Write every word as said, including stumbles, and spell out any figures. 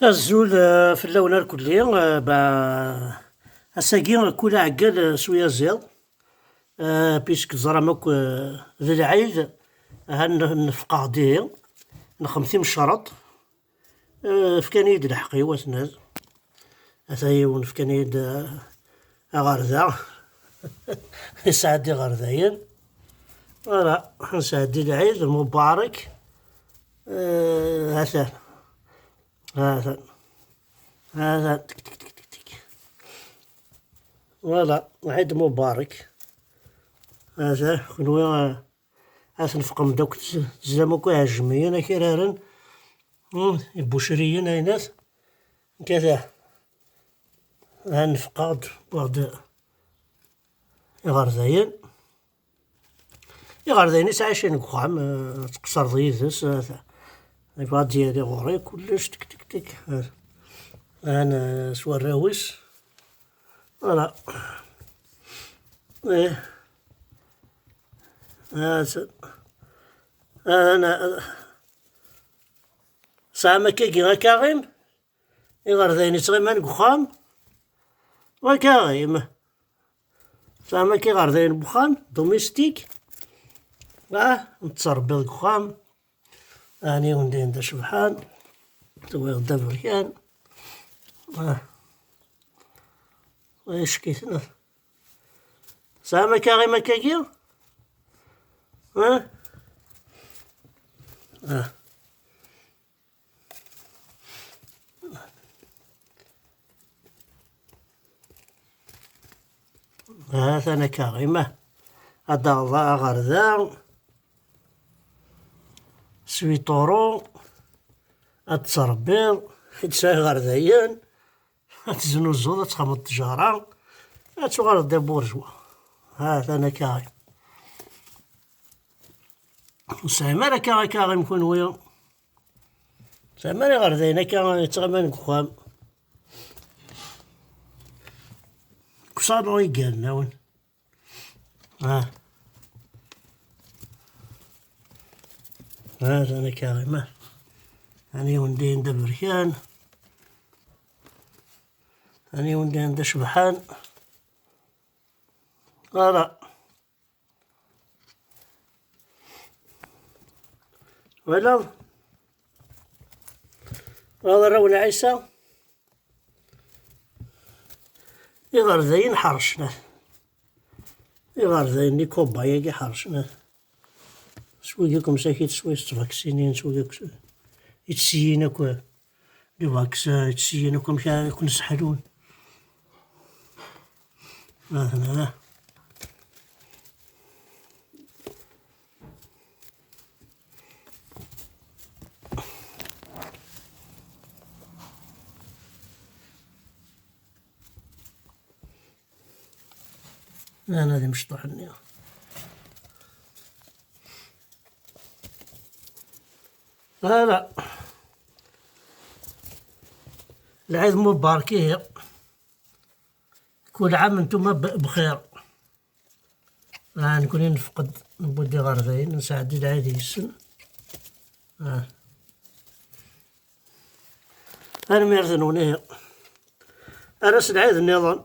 Azul, eh, fell-awen irkelli, eh, ba, ass-agi kul aɛeggal, eh, s uyaziḍ, eh, puisque teẓram akk, eh, d lɛid, ha n-, neffeq-aɣ-d ihi, nexdem timecreḍt, eh, fkan-iyi-d lḥeqq-iw, a snat. Ata yiwen, fkan-iyi-d, eh, aɣerda. Yesɛeddi iɣerdayen. Voilà, nesɛeddi lɛid mubarek. Eh, atan. Atan. Atan. Tik, tik, tik, tik, tik. Voilà, lɛid mubarek. Atan, kunwi, eh, ad tnefqem-d akk, tezlam akk iɛejmiyen, akraren, hmm, ibucriyen, aynat. Kata, ad nefqeɣ-d, wwiɣ-d iɣerdayen. Iɣerdayen i ttɛicin deg uxxam, eh, ad tqeṣṣreḍ yid-s, eh, ta-, yebɣa ad d-yali ɣur-i, kullec, tik, tik, tik. Eh, atan, eh, s warraw-is. Voilà. Eh. Ah, s-, ah, ana, ah, tesɛam akkagi akaɣim? Iɣerdayen yettɣiman deg uxxam? Wa kaɣim. Tesɛam akka iɣerdayen deg uxxam? Domestique? Ah, nettrebbiḍ deg uxxam. Ɛni undin d acebḥan. Tuwiḍ-d aberkan. Ah. Ay, icek-iten. Tesɛam akaɣim akkagi? Ah? Ah. Ha-t-an akaɣim. Ad d-taɣeḍ aɣerda, swiṭuru, ad tettrebbiḍ, ad tesɛiḍ iɣerdayen, ad teznuzuḍ, ad txedmeḍ ttjara, ad tuɣaleḍ d aburjwa. Ha-t-an akaɣim. Ur tesɛim ara akka, akaɣim kunwi. Ur tesɛim ara iɣerdayen akka yettɣiman deg uxxam. Deg usalon i yernawen. Ah. Ah, atan akaɣim, ah. Ani undin d aberkan. Ani undin d acebḥan. Voilà. Twalaḍ? Twalaḍ arraw n Ɛisa? Iɣerdayen ḥercen-at. Iɣerdayen n ikuba-agi ḥercen-at. S wigi akk msakit, s wigi ttvaksinin, s wigi akk s-, ittsiyin akk. Di vaccin, ittsiyen akk amek ara ken-sseḥlun. Aha. Ana d imecṭuḥ-nni. Voilà. Lɛid Mubarak, ihi. Kul ɛam ntuma b-, bxir. Ah, nekni nefqed, newwi-d iɣerdayen, nesɛeddi lɛid yes-sen. Ah. Tanemmirt-nwen, ihi. Ar ass lɛid nniḍen.